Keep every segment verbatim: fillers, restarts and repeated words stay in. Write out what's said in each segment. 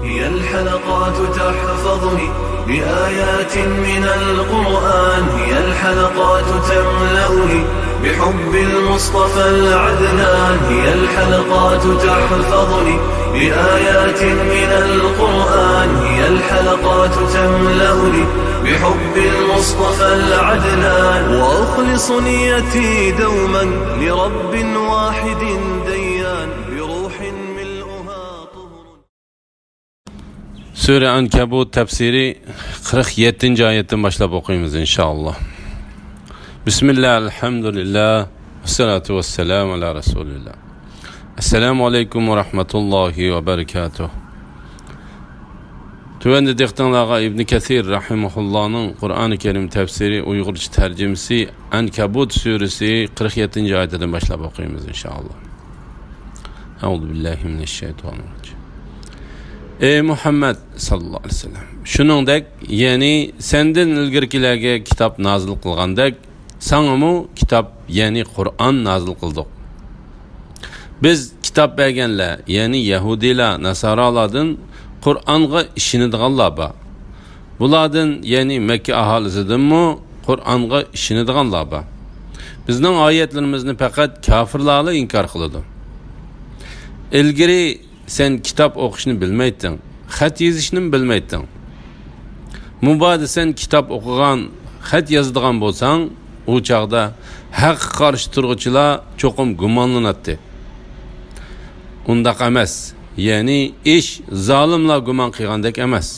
هي الحلقات تحفظني بآيات من القرآن، هي الحلقات تملأني بحب المصطفى العدنان، هي الحلقات تحفظني بآيات من القرآن، هي الحلقات تملأني بحب المصطفى العدنان، وأخلص نيتي دوما لرب واحد ديان، بروح ملؤها طهر. سۈرە ئەنكەبۇت تەپسىرى قىرىق يەتتىنچى ئايەتتىن باشلاپ ئوقۇيمىز، ئىنشائاللا. بىسمىللا، ئەلھەمدۇلىللا، ۋەسسالاتۇ ۋەسسالامۇ ئەلا رەسۇلىللا. ئەسسالامۇ ئەلەيكۇم ۋە رەھمەتۇللاھى ۋە بەرىكاتۇھ. تۆۋەندە دىققىتىڭلارغا ئىبنى كەسىر رەھىمەھۇللانىڭ قۇرئانى كەرىم تەپسىرى ئۇيغۇرچە تەرجىمىسى ئەنكەبۇت سۈرىسى قىرىق يەتتىنچى ئايىتىدىن باشلاپ ئوقۇيمىز، ئىنشائاللا. ئەئۇزۇ بىللاھى مىنەششەيتانىر راجىم. ئەي مۇھەممەد ساللاللاھۇ ئەلەيھى ۋەسەللەم، شۇنىڭدەك، يەنى سەندىن ئىلگىرىكىلەرگە كىتاب نازىل قىلغاندەك، ساڭىمۇ كىتاب، يەنى قۇرئان نازىل قىلدۇق. بىز كىتاب بەرگەنلەر، يەنى يەھۇدىيلار، ناسارالاردىن قۇرئانغا ئىشىنىدىغانلار بار. بۇلاردىن، يەنى مەككە ئاھالىسىدىنمۇ قۇرئانغا ئىشىنىدىغانلار بار. بىزنىڭ ئايەتلىرىمىزنى پەقەت كاپىرلارلا ئىنكار قىلىدۇ. ئىلگىرى سەن كىتاب ئوقۇشنى بىلمەيتتىڭ، خەت يېزىشنىمۇ بىلمەيتتىڭ. مۇبادا سەن كىتاب ئوقۇغان، خەت يازىدىغان بولساڭ، ئۇ چاغدا ھەققە قارشى تۇرغۇچىلار چوقۇم گۇمانلىناتتى. ئۇنداق ئەمەس، يەنى ئىش زالىملار گۇمان قىلغاندەك ئەمەس.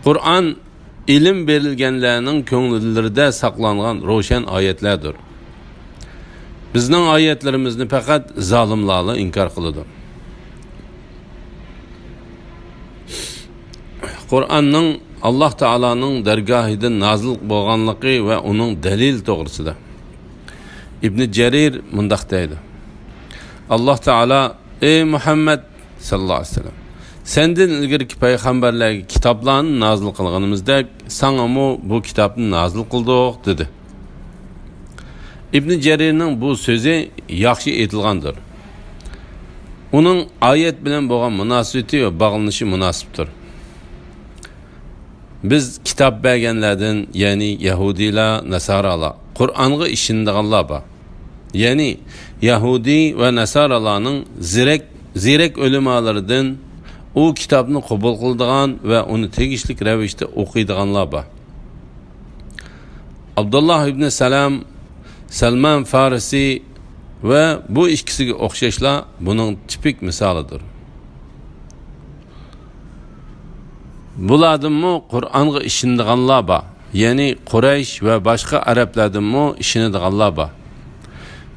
قۇرئان ئىلىم بېرىلگەنلەرنىڭ كۆڭۈللىرىدە ساقلانغان روشەن ئايەتلەردۇر. بىزنىڭ ئايەتلىرىمىزنى پەقەت زالىملارلا ئىنكار قىلىدۇ. قۇرئاننىڭ ئاللاھ تائالانىڭ دەرگاھىدىن نازىل بولغانلىقى ۋە ئۇنىڭ دەلىلى توغرىسىدا ئىبنى جەرىر مۇنداق دەيدۇ: ئاللاھ تائالا، ئەي مۇھەممەد ساللاللاھۇ ئەلەيھى ۋەسەللەم، سەندىن ئىلگىرىكى پەيغەمبەرلەرگە كىتابلارنى نازىل قىلغىنىمىزدەك، ساڭىمۇ بۇ كىتابنى نازىل قىلدۇق، دېدى. ئىبنى جەرىرنىڭ بۇ سۆزى ياخشى ئېيتىلغاندۇر. ئۇنىڭ ئايەت بىلەن بولغان مۇناسىۋىتى ۋە باغلىنىشى مۇناسىپتۇر. بىز كىتاب بەرگەنلەردىن، يەنى يەھۇدىيلار، ناسارالار، قۇرئانغا ئىشىنىدىغانلار بار. يەنى يەھۇدىي ۋە ناسارالارنىڭ زېرەك، زېرەك ئۆلىمالىرىدىن ئۇ كىتابنى قوبۇل قىلىدىغان ۋە ئۇنى تېگىشلىك رەۋىشتە ئوقۇيدىغانلار بار. ئابدۇللاھ ئىبنى سالام، سەلمان فارسى ۋە بۇ ئىككىسىگە ئوخشاشلا بۇنىڭ تىپىك مىسالىدۇر. بۇلاردىنمۇ قۇرئانغا ئىشىنىدىغانلار بار، يەنى قۇرەيش ۋە باشقا ئەرەبلەردىنمۇ ئىشىنىدىغانلار بار.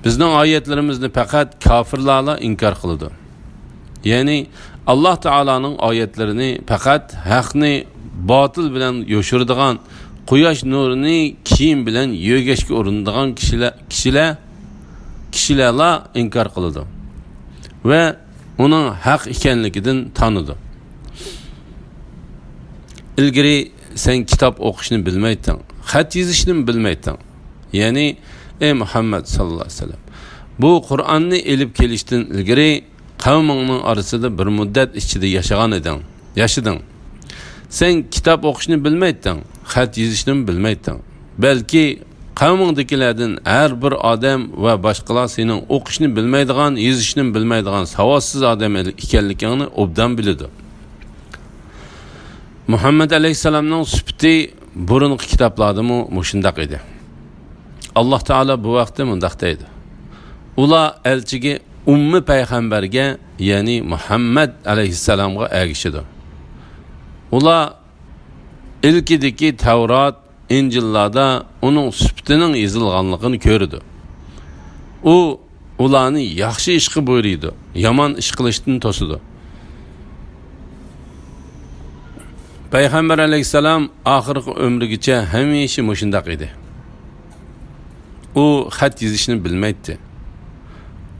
بىزنىڭ ئايەتلىرىمىزنى پەقەت كاپىرلارلا ئىنكار قىلىدۇ. يەنى ئاللاھ تائالانىڭ ئايەتلىرىنى پەقەت ھەقنى باتىل بىلەن يوشۇرىدىغان، قۇياش نۇرىنى كىيىم بىلەن يۆگەشكە ئۇرۇنىدىغان كىشىلەر، كىشىلەر، كىشىلەرلا ئىنكار قىلىدۇ ۋە ئۇنىڭ ھەق ئىكەنلىكىدىن تانىدۇ. ئىلگىرى سەن كىتاب ئوقۇشنى بىلمەيتتىڭ، خەت يېزىشنىمۇ بىلمەيتتىڭ. يەنى، ئەي مۇھەممەد ساللاللاھۇ ئەلەيھى ۋەسەللەم، بۇ قۇرئاننى ئېلىپ كېلىشتىن ئىلگىرى قەۋمىڭنىڭ ئارىسىدا بىر مۇددەت ئىچىدە ياشىغان ئىدىڭ، ياشىدىڭ. سەن كىتاب ئوقۇشنى بىلمەيتتىڭ، خەت يېزىشنىمۇ بىلمەيتتىڭ. بەلكى قەۋمىڭدىكىلەردىن ھەر بىر ئادەم ۋە باشقىلار سېنىڭ ئوقۇشنى بىلمەيدىغان، يېزىشنىمۇ بىلمەيدىغان ساۋاتسىز ئادەم ئىكەنلىكىڭنى ئوبدان بىلىدۇ. مۇھەممەد ئەلەيھىسسالامنىڭ سۈپىتى بۇرۇنقى كىتابلاردىمۇ مۇشۇنداق ئىدى. ئاللاھ تائالا بۇ ھەقتە مۇنداق دەيدۇ: ئۇلار ئەلچىگە، ئۈممىي پەيغەمبەرگە، يەنى مۇھەممەد ئەلەيھىسسالامغا ئەگىشىدۇ. ئۇلار ئىلكىدىكى تەۋرات، ئىنجىللاردا ئۇنىڭ سۈپىتىنىڭ يېزىلغانلىقىنى كۆرىدۇ. ئۇ ئۇلارنى ياخشى ئىشقا بۇيرۇيدۇ، يامان ئىش قىلىشتىن توسىدۇ. پەيغەمبەر ئەلەيھىسسالام ئاخىرقى ئۆمرىگىچە ھەمىشە مۇشۇنداق ئىدى. ئۇ خەت يېزىشنى بىلمەيتتى.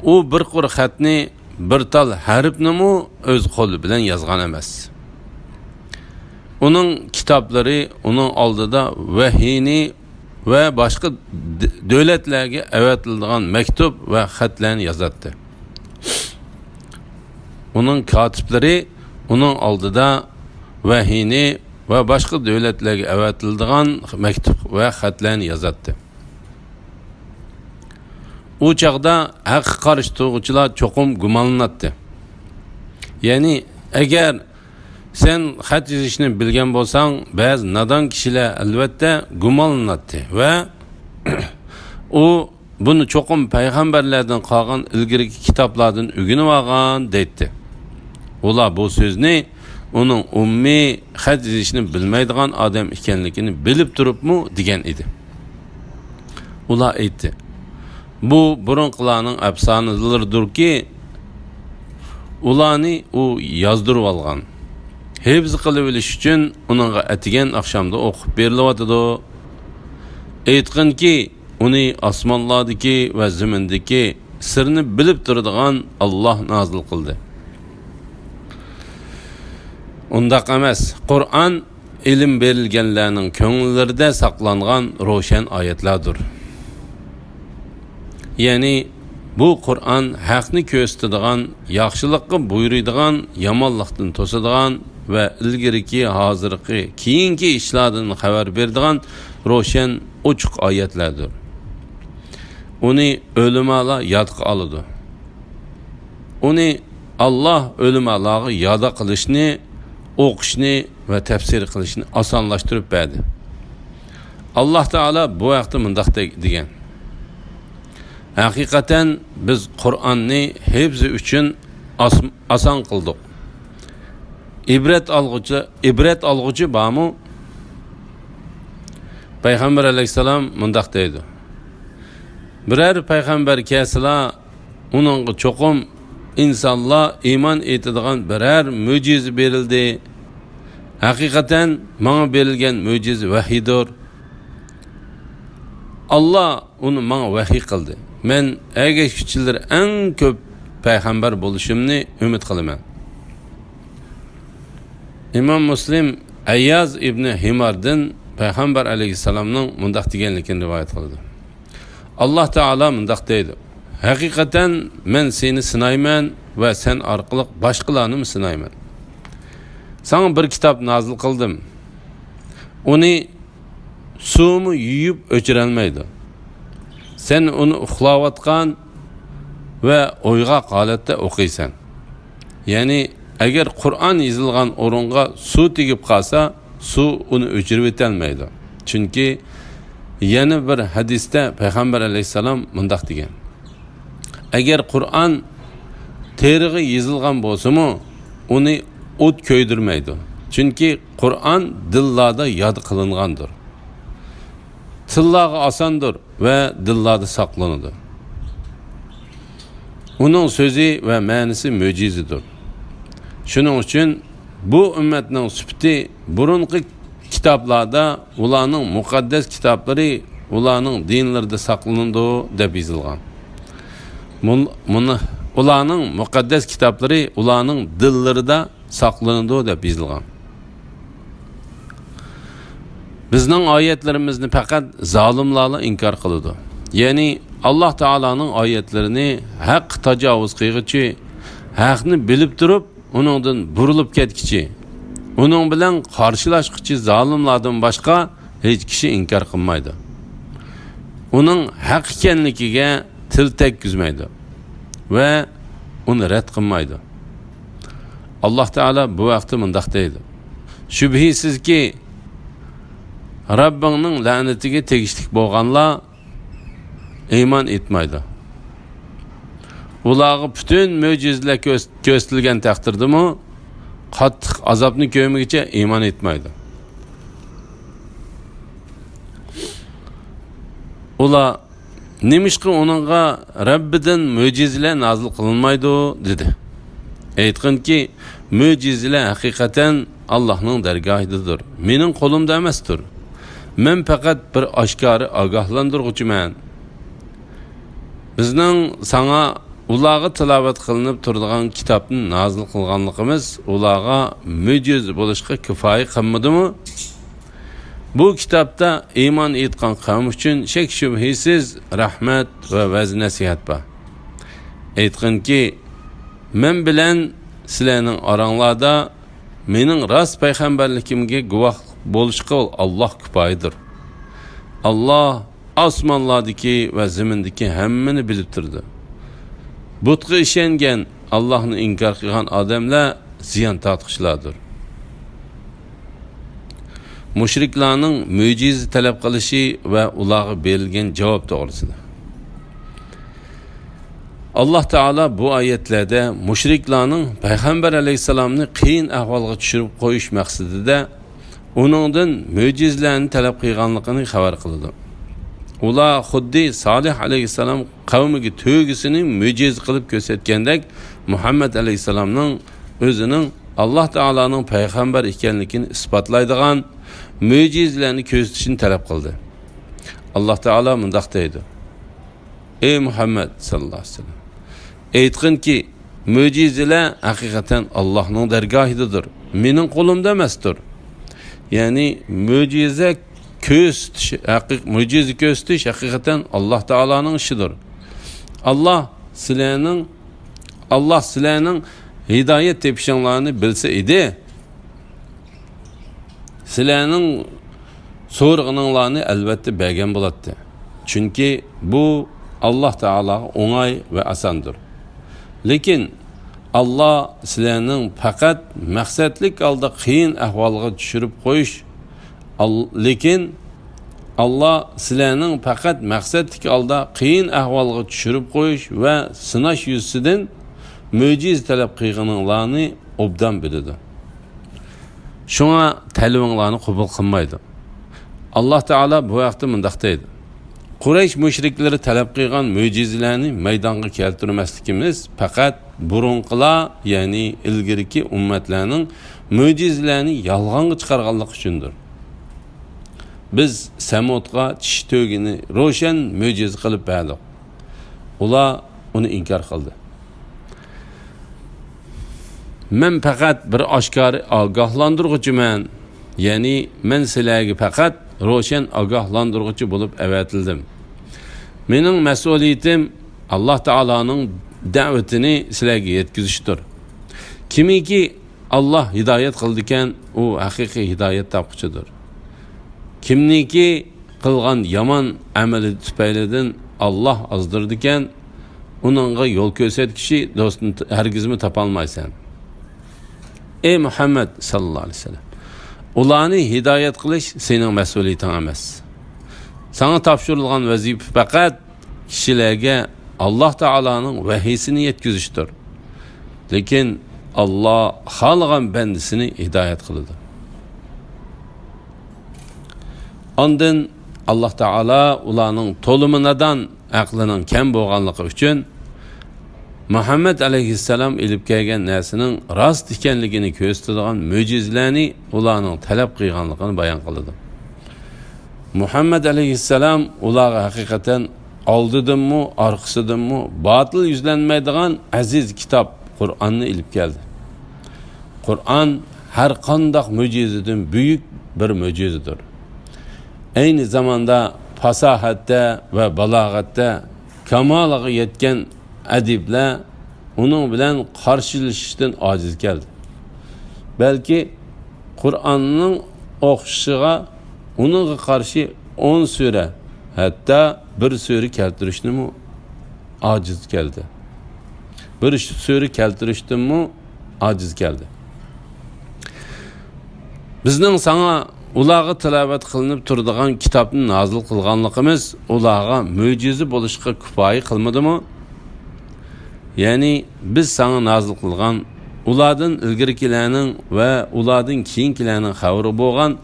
ئۇ بىر قۇر خەتنى، بىر تال ھەرپنىمۇ ئۆز قولى بىلەن يازغان ئەمەس. ئۇنىڭ كىتابلىرى ئۇنىڭ ئالدىدا ۋەھىينى ۋە باشقا د-، دۆلەتلەرگە ئەۋەتىلىدىغان مەكتۇپ ۋە خەتلەرنى يازاتتى. ئۇنىڭ كاتىپلىرى ئۇنىڭ ئالدىدا ۋەھىينى ۋە باشقا دۆلەتلەرگە ئەۋەتىلىدىغان مەكتۇپ ۋە خەتلەرنى يازاتتى. ئۇ چاغدا ھەققە قارشى تۇرغۇچىلار چوقۇم گۇمانلىناتتى. يەنى، ئەگەر سەن خەت يېزىشنى بىلگەن بولساڭ، بەزى نادان كىشىلەر ئەلۋەتتە گۇمانلىناتتى ۋە ئۇ بۇنى چوقۇم پەيغەمبەرلەردىن قالغان ئىلگىرىكى كىتابلاردىن ئۆگىنىۋالغان دەيتتى. ئۇلار بۇ سۆزنى ئۇنىڭ ئۇممىي، خەت يېزىشنى بىلمەيدىغان ئادەم ئىكەنلىكىنى بىلىپ تۇرۇپمۇ دېگەن ئىدى. ئۇلار ئېيتتى، بۇ بۇرۇنقىلارنىڭ ئەپسانىلىرىدۇركى، ئۇلارنى ئۇ يازدۇرۇۋالغان. ھىفز قىلىۋېلىش ئۈچۈن ئۇنىڭغا ئەتىگەن ئاخشامدا ئوقۇپ بېرىلىۋاتىدۇ. ئېيتقىنكى، ئۇنى ئاسمانلاردىكى ۋە زېمىندىكى سىرنى بىلىپ تۇرىدىغان ئاللاھ نازىل قىلدى. ئۇنداق ئەمەس، قۇرئان ئىلىم بېرىلگەنلەرنىڭ كۆڭۈللىرىدە ساقلانغان روشەن ئايەتلەردۇر. يەنى، بۇ قۇرئان ھەقنى كۆرسىتىدىغان، ياخشىلىققا بۇيرۇيدىغان، يامانلىقتىن توسىدىغان ۋە ئىلگىرىكى، ھازىرقى، كېيىنكى ئىشلاردىن خەۋەر بېرىدىغان روشەن، ئوچۇق ئايەتلەردۇر. ئۇنى ئۆلىمالار يادقا ئالىدۇ. ئۇنى ئاللاھ ئۆلىمالارغا يادا قىلىشنى، ئوقۇشنى ۋە تەپسىر قىلىشنى ئاسانلاشتۇرۇپ بەردى. ئاللاھ تائالا بۇ ھەقتە مۇنداق دە-، دېگەن، ھەقىقەتەن بىز قۇرئاننى ھىفزى ئۈچۈن ئاس-، ئاسان قىلدۇق. ئىبرەت ئالغۇچى، ئىبرەت ئالغۇچى بارمۇ؟ پەيغەمبەر ئەلەيھىسسالام مۇنداق دەيدۇ، بىرەر پەيغەمبەر كەلسىلا، ئۇنىڭغا چوقۇم ئىنسانلار ئىمان ئېيتىدىغان بىرەر مۆجىزە بېرىلدى. ھەقىقەتەن ماڭا بېرىلگەن مۆجىزە ۋەھىيدۇر. ئاللاھ ئۇنى ماڭا ۋەھىي قىلدى. مەن ئەگەشكۈچىلىرى ئەڭ كۆپ پەيغەمبەر بولۇشۇمنى ئۈمىد قىلىمەن. ئىمام مۇسلىم ئەيياز ئىبنى ھىماردىن پەيغەمبەر ئەلەيھىسسالامنىڭ مۇنداق دېگەنلىكىنى رىۋايەت قىلىدۇ. ئاللاھ تائالا مۇنداق دەيدۇ، ھەقىقەتەن مەن سېنى سىنايمەن ۋە سەن ئارقىلىق باشقىلارنىمۇ سىنايمەن. ساڭا بىر كىتاب نازىل قىلدىم. ئۇنى سۇمۇ يۇيۇپ ئۆچۈرەلمەيدۇ. سەن ئۇنى ئۇخلاۋاتقان ۋە ئويغاق ھالەتتە ئوقۇيسەن. يەنى، ئەگەر قۇرئان يېزىلغان ئورۇنغا سۇ تېگىپ قالسا، سۇ ئۇنى ئۆچۈرۈۋېتەلمەيدۇ. چۈنكى يەنە بىر ھەدىستە پەيغەمبەر ئەلەيھىسسالام مۇنداق دېگەن، ئەگەر قۇرئان تېرىغا يېزىلغان بولسىمۇ، ئۇنى ئوت كۆيدۈرمەيدۇ. چۈنكى قۇرئان دىللاردا ياد قىلىنغاندۇر. تىللارغا ئاساندۇر ۋە دىللاردا ساقلىنىدۇ. ئۇنىڭ سۆزى ۋە مەنىسى مۆجىزىدۇر. شۇنىڭ ئۈچۈن بۇ ئۈممەتنىڭ سۈپىتى بۇرۇنقى كىتابلاردا ئۇلارنىڭ مۇقەددەس كىتابلىرى ئۇلارنىڭ دىنلىرىدا ساقلىنىدۇ دەپ يېزىلغان. مۇن-، مۇنى، ئۇلارنىڭ مۇقەددەس كىتابلىرى ئۇلارنىڭ دىللىرىدا ساقلىنىدۇ دەپ يېزىلغان. بىزنىڭ ئايەتلىرىمىزنى پەقەت زالىملارلا ئىنكار قىلىدۇ. يەنى ئاللاھ تائالانىڭ ئايەتلىرىنى ھەققە تاجاۋۇز قىلغۇچى، ھەقنى بىلىپ تۇرۇپ ئۇنىڭدىن بۇرۇلۇپ كەتكۈچى، ئۇنىڭ بىلەن قارشىلاشقۇچى زالىملاردىن باشقا ھېچ كىشى ئىنكار قىلمايدۇ. ئۇنىڭ ھەق ئىكەنلىكىگە تىل تەگكۈزمەيدۇ ۋە ئۇنى رەت قىلمايدۇ. ئاللاھ تائالا بۇ ھەقتە مۇنداق دەيدۇ، شۈبھىسىزكى، رەببىڭنىڭ لەنىتىگە تېگىشلىك بولغانلار ئىمان ئېيتمايدۇ. ئۇلارغا پۈتۈن مۆجىزىلەر كۆرس-، كۆرسىتىلگەن تەقدىردىمۇ، قاتتىق ئازابنى كۆرمىگۈچە ئىمان ئېيتمايدۇ. ئۇلار، نېمىشقا ئۇنىڭغا رەببىدىن مۆجىزىلەر نازىل قىلىنمايدۇ؟ دېدى. ئېيتقىنكى، مۆجىزىلەر ھەقىقەتەن ئاللاھنىڭ دەرگاھىدىدۇر. مېنىڭ قولۇمدا ئەمەستۇر. مەن پەقەت بىر ئاشكارا ئاگاھلاندۇرغۇچىمەن. بىزنىڭ ساڭا ئۇلارغا تىلاۋەت قىلىنىپ تۇرىدىغان كىتابنى نازىل قىلغانلىقىمىز ئۇلارغا مۆجىزە بولۇشقا كۇپايە قىلمىدىمۇ؟ بۇ كىتابتا ئىمان ئېيتقان قەۋم ئۈچۈن شەك-شۈبھىسىز رەھمەت ۋە ۋەز-نەسىھەت بار. ئېيتقىنكى، مەن بىلەن سىلەرنىڭ ئاراڭلاردا مېنىڭ راست پەيغەمبەرلىكىمگە گۇۋاھ بولۇشقا ئاللاھ كۇپايىدۇر. ئاللاھ ئاسمانلاردىكى ۋە زېمىندىكى ھەممىنى بىلىپ تۇرىدۇ. بۇتقا ئىشەنگەن، ئاللاھنى ئىنكار قىلغان ئادەملەر زىيان تارتقۇچىلاردۇر. مۇشرىكلارنىڭ مۆجىزە تەلەپ قىلىشى ۋە ئۇلارغا بېرىلگەن جاۋاب توغرىسىدا. ئاللاھ تائالا بۇ ئايەتلەردە مۇشرىكلارنىڭ پەيغەمبەر ئەلەيھىسسالامنى قىيىن ئەھۋالغا چۈشۈرۈپ قويۇش مەقسىتىدە ئۇنىڭدىن مۆجىزىلەرنى تەلەپ قىلغانلىقىنى خەۋەر قىلىدۇ. ئۇلار خۇددى سالىھ ئەلەيھىسسالام قەۋمىگە تۆگىسىنى مۆجىزە قىلىپ كۆرسەتكەندەك، مۇھەممەد ئەلەيھىسسالامنىڭ ئۆزىنىڭ ئاللاھ تائالانىڭ پەيغەمبەر ئىكەنلىكىنى ئىسپاتلايدىغان مۆجىزىلەرنى كۆرسىتىشنى تەلەپ قىلدى. ئاللاھ تائالا مۇنداق دەيدۇ: ئەي مۇھەممەد ساللاللاھۇ ئەلەيھى ۋەسەللەم، ئېيتقىنكى، مۆجىزىلەر ھەقىقەتەن ئاللاھنىڭ دەرگاھىدىدۇر، مېنىڭ قولۇمدا ئەمەستۇر. يەنى مۆجىزە كۆرسىتىش، ھەقىق-، مۆجىزە كۆرسىتىش ھەقىقەتەن ئاللاھ تائالانىڭ ئىشىدۇر. ئاللاھ سىلەرنىڭ، ئاللاھ سىلەرنىڭ ھىدايەت تېپىشىڭلارنى بىلسە ئىدى، سىلەرنىڭ سورىغىنىڭلارنى ئەلۋەتتە بەرگەن بولاتتى. چۈنكى بۇ ئاللاھ تائالاغا ئوڭاي ۋە ئاساندۇر. لېكىن ئاللاھ سىلەرنىڭ پەقەت مەقسەتلىك ھالدا قىيىن ئەھۋالغا چۈشۈرۈپ قويۇش، ئال-، لېكىن ئاللاھ سىلەرنىڭ پەقەت مەقسەتلىك ھالدا قىيىن ئەھۋالغا چۈشۈرۈپ قويۇش ۋە سىناش يۈزىسىدىن مۆجىزە تەلەپ قىلغىنىڭلارنى ئوبدان بىلىدۇ. شۇڭا تەلىپىڭلارنى قوبۇل قىلمايدۇ. ئاللاھ تائالا بۇ ھەقتە مۇنداق دەيدۇ: قۇرەيش مۇشرىكلىرى تەلەپ قىلغان مۆجىزىلەرنى مەيدانغا كەلتۈرمەسلىكىمىز پەقەت بۇرۇنقىلار، يەنى ئىلگىرىكى ئۈممەتلەرنىڭ مۆجىزىلەرنى يالغانغا چىقارغانلىقى ئۈچۈندۇر. بىز سەمۇدقا چىشى تۆگىنى روشەن مۆجىزە قىلىپ بەردۇق. ئۇلار ئۇنى ئىنكار قىلدى. مەن پەقەت بىر ئاشكارا ئاگاھلاندۇرغۇچىمەن، يەنى مەن سىلەرگە پەقەت روشەن ئاگاھلاندۇرغۇچى بولۇپ ئەۋەتىلدىم. مېنىڭ مەسئۇلىيىتىم ئاللاھ تائالانىڭ دەۋىتىنى سىلەرگە يەتكۈزۈشتۇر. كىمكى ئاللاھ ھىدايەت قىلىدىكەن، ئۇ ھەقىقىي ھىدايەت تاپقۇچىدۇر. كىمنىكى قىلغان يامان ئەمىلى تۈپەيلىدىن ئاللاھ ئازدۇرىدىكەن، ئۇنىڭغا يول كۆرسەتكۈچى دوستنى ت-، ھەرگىزمۇ تاپالمايسەن. ئەي مۇھەممەد ساللاللاھۇ ئەلەيھى ۋەسەللەم، ئۇلارنى ھىدايەت قىلىش سېنىڭ مەسئۇلىيىتىڭ ئەمەس. ساڭا تاپشۇرۇلغان ۋەزىپە پەقەت كىشىلەرگە ئاللاھ تائالانىڭ ۋەھىيسىنى يەتكۈزۈشتۇر. لېكىن ئاللاھ خالىغان بەندىسىنى ھىدايەت قىلىدۇ. ئاندىن ئاللاھ تائالا ئۇلارنىڭ تولىمۇ نادان، ئەقلىنىڭ كەم بولغانلىقى ئۈچۈن، مۇھەممەد ئەلەيھىسسالام ئېلىپ كەلگەن نەرسىنىڭ راست ئىكەنلىكىنى كۆرسىتىدىغان مۆجىزىلەرنى ئۇلارنىڭ تەلەپ قىلغانلىقىنى بايان قىلىدۇ. مۇھەممەد ئەلەيھىسسالام ئۇلارغا ھەقىقەتەن ئالدىدىنمۇ، ئارقىسىدىنمۇ باتىل يۈزلەنمەيدىغان ئەزىز كىتاب قۇرئاننى ئېلىپ كەلدى. قۇرئان ھەر قانداق مۆجىزىدىن بۈيۈك بىر مۆجىزىدۇر. ئەينى زاماندا پاساھەتتە ۋە بالاغەتتە كامالىغا يەتكەن ئەدىبلەر ئۇنىڭ بىلەن قارشىلىشىشتىن ئاجىز كەلدى. بەلكى قۇرئاننىڭ ئوخشىشىغا ئۇنىڭغا قارشى ئون سۈرە، ھەتتا بىر سۈرە كەلتۈرۈشنىمۇ ئاجىز كەلدى. بىر سۈرە كەلتۈرۈشتىنمۇ ئاجىز كەلدى. بىزنىڭ ساڭا ئۇلارغا تىلاۋەت قىلىنىپ تۇرىدىغان كىتابنى نازىل قىلغانلىقىمىز ئۇلارغا مۆجىزە بولۇشقا كۇپايە قىلمىدىمۇ؟ يەنى بىز ساڭا نازىل قىلغان ئۇلاردىن ئىلگىرىكىلەرنىڭ ۋە ئۇلاردىن كېيىنكىلەرنىڭ خەۋىرى بولغان،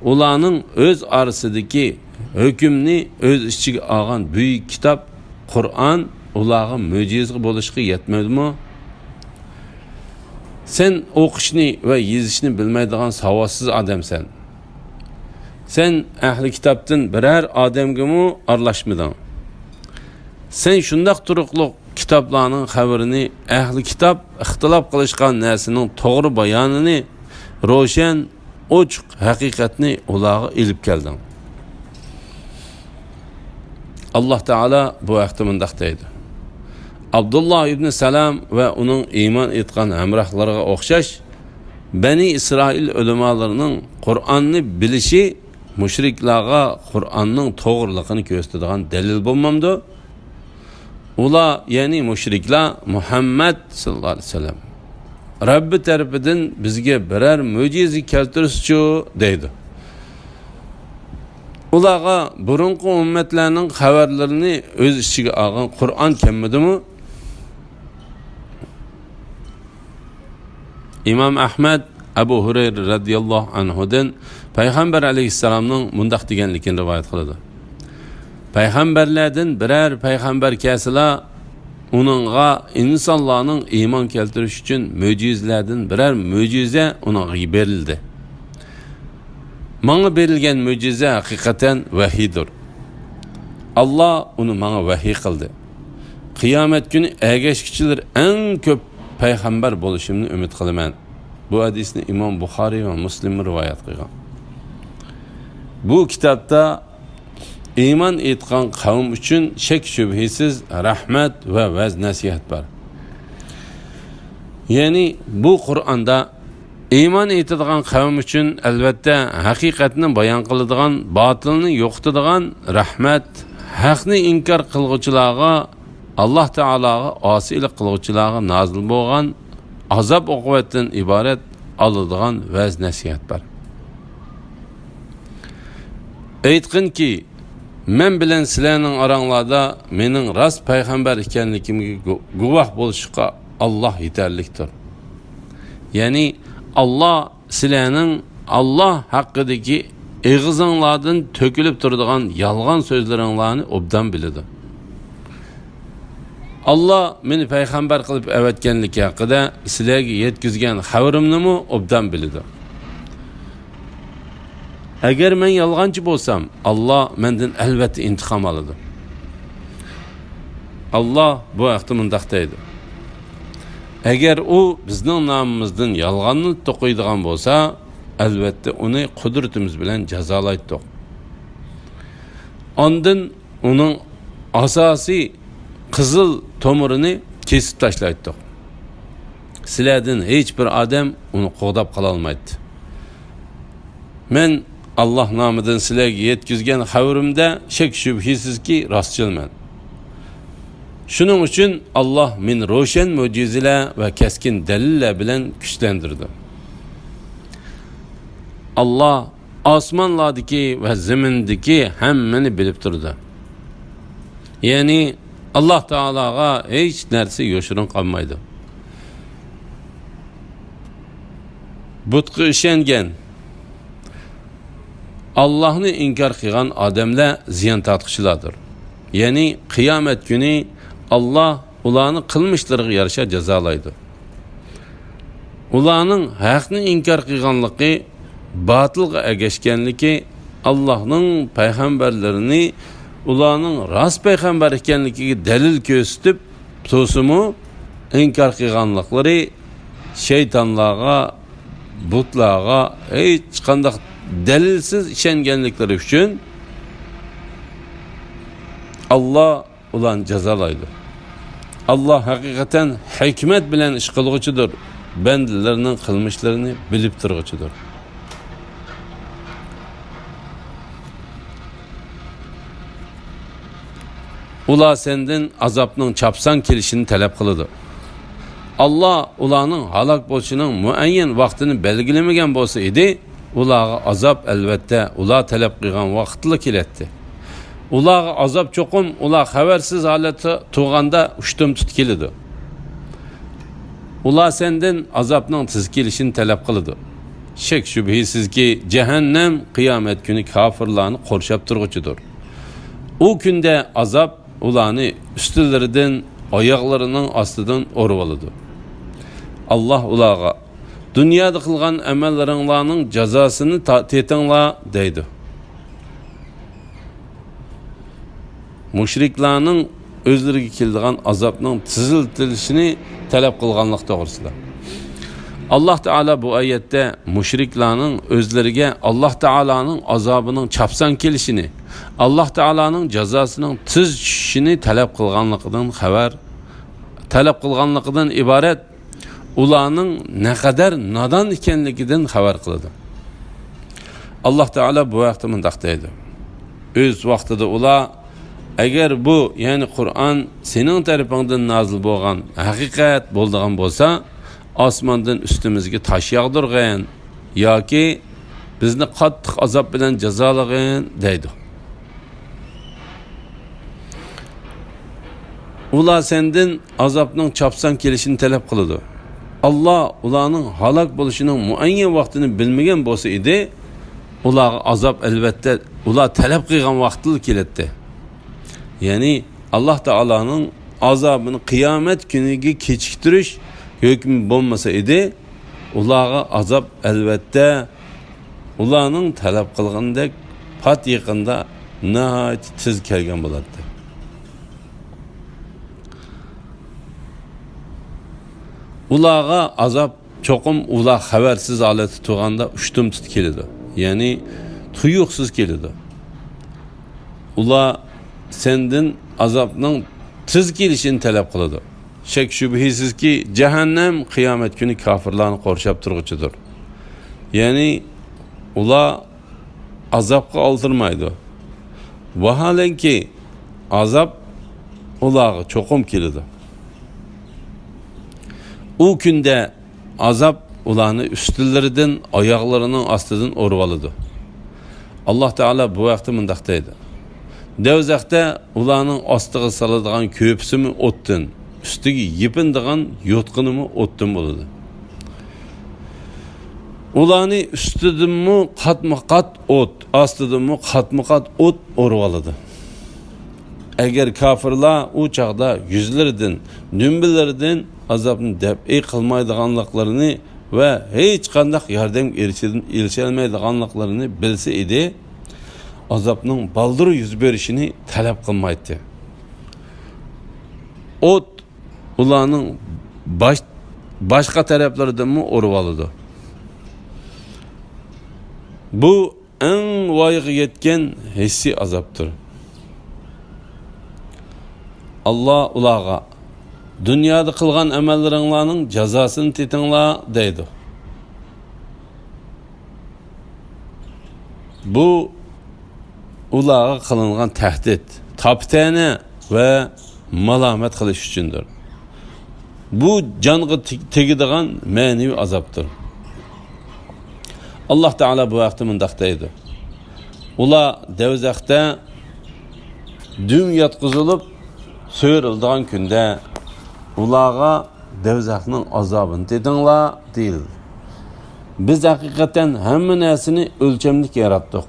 ئۇلارنىڭ ئۆز ئارىسىدىكى ھۆكۈمنى ئۆز ئىچىگە ئالغان بۈيۈك كىتاب قۇرئان ئۇلارغا مۆجىزە بولۇشقا يەتمەيدىمۇ؟ سەن ئوقۇشنى ۋە يېزىشنى بىلمەيدىغان ساۋاتسىز ئادەمسەن. سەن ئەھلى كىتابتىن بىرەر ئادەمگىمۇ ئارىلاشمىدىڭ. سەن شۇنداق تۇرۇقلۇق كىتابلارنىڭ خەۋىرىنى، ئەھلى كىتاب ئىختىلاپ قىلىشقان نەرسىنىڭ توغرا بايانىنى، روشەن ئوچۇق ھەقىقەتنى ئۇلارغا ئېلىپ كەلدىڭ. ئاللاھ تائالا بۇ ھەقتە مۇنداق دەيدۇ: ئابدۇللاھ ئىبنى سالام ۋە ئۇنىڭ ئىمان ئېيتقان ھەمراھلىرىغا ئوخشاش، بەنى ئىسرائىل ئۆلىمالىرىنىڭ قۇرئاننى بىلىشى مۇشرىكلارغا قۇرئاننىڭ توغرىلىقىنى كۆرسىتىدىغان دەلىل بولمامدۇ؟ ئۇلار، يەنى مۇشرىكلار، مۇھەممەد ساللاللاھۇ ئەلەيھى ۋەسەللەم، رەببى تەرىپىدىن بىزگە بىرەر مۆجىزە كەلتۈرسىچۇ دەيدۇ. ئۇلارغا بۇرۇنقى ئۈممەتلەرنىڭ خەۋەرلىرىنى ئۆز ئىچىگە ئالغان قۇرئان كەلمىدىمۇ؟ ئىمام ئەھمەد ئەبۇ ھۇرەيرە رەزىياللاھۇ ئەنھۇدىن پەيغەمبەر ئەلەيھىسسالامنىڭ مۇنداق دېگەنلىكىنى رىۋايەت قىلىدۇ: پەيغەمبەرلەردىن بىرەر پەيغەمبەر كەلسىلا، ئۇنىڭغا ئىنسانلارنىڭ ئىمان كەلتۈرۈش ئۈچۈن مۆجىزىلەردىن بىرەر مۆجىزە ئۇنىڭغا بېرىلدى. ماڭا بېرىلگەن مۆجىزە ھەقىقەتەن ۋەھىيدۇر. ئاللا ئۇنى ماڭا ۋەھىي قىلدى. قىيامەت كۈنى ئەگەشكۈچىلەر ئەڭ كۆپ پەيغەمبەر بولۇشۇمنى ئۈمىد قىلىمەن. بۇ ھەدىسنى ئىمام بۇخارىي ۋە مۇسلىم رىۋايەت قىلغان. بۇ كىتابتا ئىمان ئېيتقان قەۋم ئۈچۈن شەك-شۈبھىسىز رەھمەت ۋە ۋەز-نەسىھەت بار. يەنى بۇ قۇرئاندا ئىمان ئېيتىدىغان قەۋم ئۈچۈن، ئەلۋەتتە، ھەقىقەتنى بايان قىلىدىغان، باتىلنى يوقىتىدىغان رەھمەت، ھەقنى ئىنكار قىلغۇچىلارغا، ئاللا تائالاغا ئاسىيلىق قىلغۇچىلارغا نازىل بولغان ئازاب-ئوقۇبەتتىن ئىبارەت ئالىدىغان ۋەز-نەسىھەت بار. ئېيتقىنكى، مەن بىلەن سىلەرنىڭ ئاراڭلاردا مېنىڭ راست پەيغەمبەر ئىكەنلىكىمگە گۇ-، گۇۋاھ بولۇشقا ئاللا يېتەرلىكتۇر. يەنى ئاللا سىلەرنىڭ ئاللا ھەققىدىكى ئېغىزىڭلاردىن تۆكۈلۈپ تۇرىدىغان يالغان سۆزلىرىڭلارنى ئوبدان بىلىدۇ. ئاللا مېنى پەيغەمبەر قىلىپ ئەۋەتكەنلىكى ھەققىدە سىلەرگە يەتكۈزگەن خەۋىرىمنىمۇ ئوبدان بىلىدۇ. ئەگەر مەن يالغانچى بولسام، ئاللا مەندىن ئەلۋەتتە ئىنتىقام ئالىدۇ. ئاللا بۇ ھەقتە مۇنداق دەيدۇ: ئەگەر ئۇ بىزنىڭ نامىمىزدىن يالغاننى توقۇيدىغان بولسا، ئەلۋەتتە ئۇنى قۇدرىتىمىز بىلەن جازالايتتۇق. ئاندىن ئۇنىڭ ئاساسىي قىزىل تومۇرىنى كېسىپ تاشلايتتۇق. سىلەردىن ھېچ بىر ئادەم ئۇنى قوغداپ قالالمايتتى. مەن ئاللا نامىدىن سىلەرگە يەتكۈزگەن خەۋىرىمدە شەك-شۈبھىسىزكى راستچىلمەن. شۇنىڭ ئۈچۈن ئاللا مېنى روشەن مۆجىزىلەر ۋە كەسكىن دەلىللەر بىلەن كۈچلەندۈردى. ئاللا ئاسمانلاردىكى ۋە زېمىندىكى ھەممىنى بىلىپ تۇرىدۇ. يەنى ئاللا تائالاغا ھېچ نەرسە يوشۇرۇن قالمايدۇ. بۇتقا ئىشەنگەن، ئاللاھنى ئىنكار قىلغان ئادەملەر زىيان تارتقۇچىلاردۇر. يەنى قىيامەت كۈنى ئاللا ئۇلارنى قىلمىشلىرىغا يارىشا جازالايدۇ. ئۇلارنىڭ ھەقنى ئىنكار قىلغانلىقى، باتىلغا ئەگەشكەنلىكى، ئاللاھنىڭ پەيغەمبەرلىرىنى ئۇلارنىڭ راست پەيغەمبەر ئىكەنلىكىگە دەلىل كۆرسىتىپ تۇرسىمۇ، ئىنكار قىلغانلىقلىرى، شەيتانلارغا، بۇتلارغا ھېچقانداق دەلىلسىز ئىشەنگەنلىكلىرى ئۈچۈن ئاللا ئۇلارنى جازالايدۇ. ئاللا ھەقىقەتەن ھېكمەت بىلەن ئىش قىلغۇچىدۇر، بەندىلىرىنىڭ قىلمىشلىرىنى بىلىپ تۇرغۇچىدۇر. ئۇلار سەندىن ئازابنىڭ چاپسان كېلىشىنى تەلەپ قىلىدۇ. ئاللا ئۇلارنىڭ ھالاك بولۇشىنىڭ مۇئەييەن ۋاقتىنى بەلگىلىمىگەن بولسا ئىدى، ئۇلارغا ئازاب، ئەلۋەتتە، ئۇلار تەلەپ قىلغان ۋاقىتلا كېلەتتى. ئۇلارغا ئازاب چوقۇم ئۇلار خەۋەرسىز ھالەتتە تۇرغاندا ئۇشتۇمتۇت كېلىدۇ. ئۇلار سەندىن ئازابنىڭ تېز كېلىشىنى تەلەپ قىلىدۇ. شەك-شۈبھىسىزكى، جەھەننەم قىيامەت كۈنى كاپىرلارنى قورشاپ تۇرغۇچىدۇر. ئۇ كۈندە ئازاب ئۇلارنى ئۈستىلىرىدىن، ئاياغلىرىنىڭ ئاستىدىن ئۇرۇۋالىدۇ. ئاللا ئۇلارغا، دۇنيادا قىلغان ئەمەللىرىڭلارنىڭ جازاسىنى تا-، تېتىڭلار، دەيدۇ. مۇشرىكلارنىڭ ئۆزلىرىگە كېلىدىغان ئازابنىڭ تېزلىتىلىشىنى تەلەپ قىلغانلىقى توغرىسىدا. ئاللا تائالا بۇ ئايەتتە مۇشرىكلارنىڭ ئۆزلىرىگە ئاللا تائالانىڭ ئازابىنىڭ چاپسان كېلىشىنى، ئاللا تائالانىڭ جازاسىنىڭ تېز چۈشۈشىنى تەلەپ قىلغانلىقىدىن خەۋەر، تەلەپ قىلغانلىقىدىن ئىبارەت ئۇلارنىڭ نەقەدەر نادان ئىكەنلىكىدىن خەۋەر قىلىدۇ. ئاللاھ تائالا بۇ ھەقتە مۇنداق دەيدۇ: ئۆز ۋاقتىدا ئۇلار، ئەگەر بۇ، يەنى قۇرئان سېنىڭ تەرىپىڭدىن نازىل بولغان ھەقىقەت بولىدىغان بولسا، ئاسماندىن ئۈستىمىزگە تاش ياغدۇرغىن ياكى بىزنى قاتتىق ئازاب بىلەن جازالىغىن، دەيدۇ. ئۇلار سەندىن ئازابنىڭ چاپسان كېلىشىنى تەلەپ قىلىدۇ. ئاللاھ ئۇلارنىڭ ھالاك بولۇشىنىڭ مۇئەييەن ۋاقتىنى بىلمىگەن بولسا ئىدى، ئۇلارغا ئازاب، ئەلۋەتتە، ئۇلار تەلەپ قىلغان ۋاقىتتىلا كېلەتتى. يەنى، ئاللاھ تائالانىڭ ئازابىنى قىيامەت كۈنىگە كېچىكتۈرۈش ھۆكمى بولمىسا ئىدى، ئۇلارغا ئازاب، ئەلۋەتتە، ئۇلارنىڭ تەلەپ قىلغىنىدەك پات يېقىندا ناھايىتى تېز كەلگەن بولاتتى. ئۇلارغا ئازاب چوقۇم ئۇلار خەۋەرسىز ھالەتتە تۇرغاندا ئۇشتۇمتۇت كېلىدۇ، يەنى تۇيۇقسىز كېلىدۇ. ئۇلار سەندىن ئازابنىڭ تېز كېلىشىنى تەلەپ قىلىدۇ. شەك-شۈبھىسىزكى، جەھەننەم قىيامەت كۈنى كاپىرلارنى قورشاپ تۇرغۇچىدۇر. يەنى ئۇلار ئازابقا ئالدىرمايدۇ. ۋاھالەنكى، ئازاب ئۇلارغا چوقۇم كېلىدۇ. ئۇ كۈندە ئازاب ئۇلارنى ئۈستىلىرىدىن، ئاياغلىرىنىڭ ئاستىدىن ئۇرۇۋالىدۇ. ئاللاھ تائالا بۇ ھەقتە مۇنداق دەيدۇ: دوزاختا ئۇلارنىڭ ئاستىغا سالىدىغان كۆرپىسىمۇ ئوتتىن، ئۈستىگە يېپىنىدىغان يوتقىنىمۇ ئوتتىن بولىدۇ. ئۇلارنى ئۈستىدىنمۇ قاتمۇ قات ئوت، ئاستىدىنمۇ قاتمۇ قات ئوت ئورۇۋالىدۇ. ئەگەر كاپىرلار ئۇ چاغدا يۈزلىرىدىن، دۈمبىلىرىدىن ئازابنى دەپئى قىلمايدىغانلىقلىرىنى ۋە ھېچقانداق ياردەمگە ئېرىشەلمەيدىغانلىقلىرىنى بىلسە ئىدى، ئازابنىڭ بالدۇر يۈز بېرىشىنى تەلەپ قىلمايتتى. ئوت ئۇلارنىڭ باش-، باشقا تەرەپلىرىدىنمۇ ئۇرۇۋالىدۇ. بۇ ئەڭ ۋايىغا يەتكەن ھېسسىي ئازابتۇر. ئاللاھ ئۇلارغا، دۇنيادا قىلغان ئەمەللىرىڭلارنىڭ جازاسىنى تېتىڭلار، دەيدۇ. بۇ ئۇلارغا قىلىنغان تەھدىت، تاپا-تەنە ۋە مالامەت قىلىش ئۈچۈندۇر. بۇ جانغا تېگ-، تېگىدىغان مەنىۋى ئازابتۇر. ئاللاھ تائالا بۇ ھەقتە مۇنداق دەيدۇ: ئۇلار دوزاختا دۈم ياتقۇزۇلۇپ سۆرىلىدىغان كۈندە ئۇلارغا دوزاخنىڭ ئازابىنى تېتىڭلار، دېيىلدى. بىز ھەقىقەتەن ھەممە نەرسىنى ئۆلچەملىك ياراتتۇق.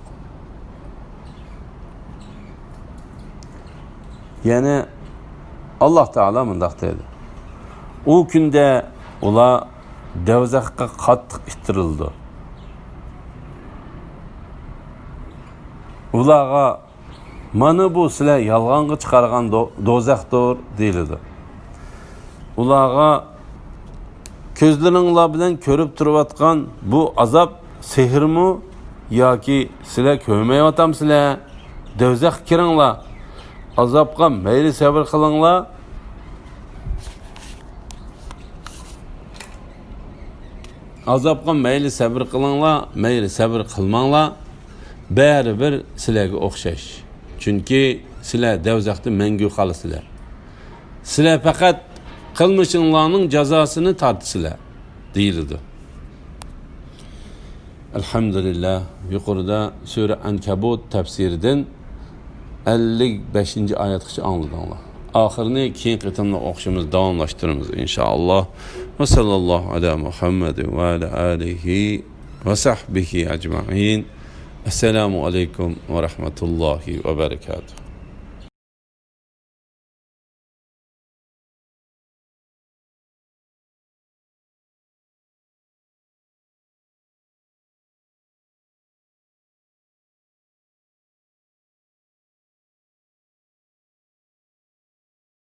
يەنى ئاللاھ تائالا مۇنداق دەيدۇ: ئۇ كۈندە ئۇلار دوزاخقا قاتتىق ئىتتىرىلىدۇ. ئۇلارغا، مانا بۇ سىلەر يالغانغا چىقارغان دو-، دوزاختۇر، دېيىلىدۇ. ئۇلارغا، كۆزلىرىڭلار بىلەن كۆرۈپ تۇرۇۋاتقان بۇ ئازاب سېھىرمۇ ياكى سىلەر كۆرمەيۋاتامسىلەر؟ دوزاخقا كىرىڭلار. ئازابقا مەيلى سەۋر قىلىڭلار. ئازابقا مەيلى سەۋر قىلىڭلار، مەيلى سەۋر قىلماڭلار، بەرىبىر سىلەرگە ئوخشاش. چۈنكى سىلەر دوزاختا مەڭگۈ قالىسىلەر. سىلەر پەقەت قىلمىشىڭلارنىڭ جازاسىنى تارتىسىلەر، دېيىلىدۇ. ئەلھەمدۇلىللا، يۇقىرىدا سۈرە ئەنكەبۇت تەپسىرىدىن ئەللىك بەشىنچى ئايەتكىچە ئاڭلىدىڭلار. ئاخىرىنى كېيىنكى قېتىمدا ئوقۇشىمىز، داۋاملاشتۇرىمىز، ئىنشائاللا. ۋە ساللاللاھۇ ئەلا مۇھەممەد ۋە ئەلا ئالىھى ۋە سەھبىھى ئەجمەئىن. ئەسسالامۇ ئەلەيكۇم ۋە رەھمەتۇللاھى ۋە بەرەكاتۇھ.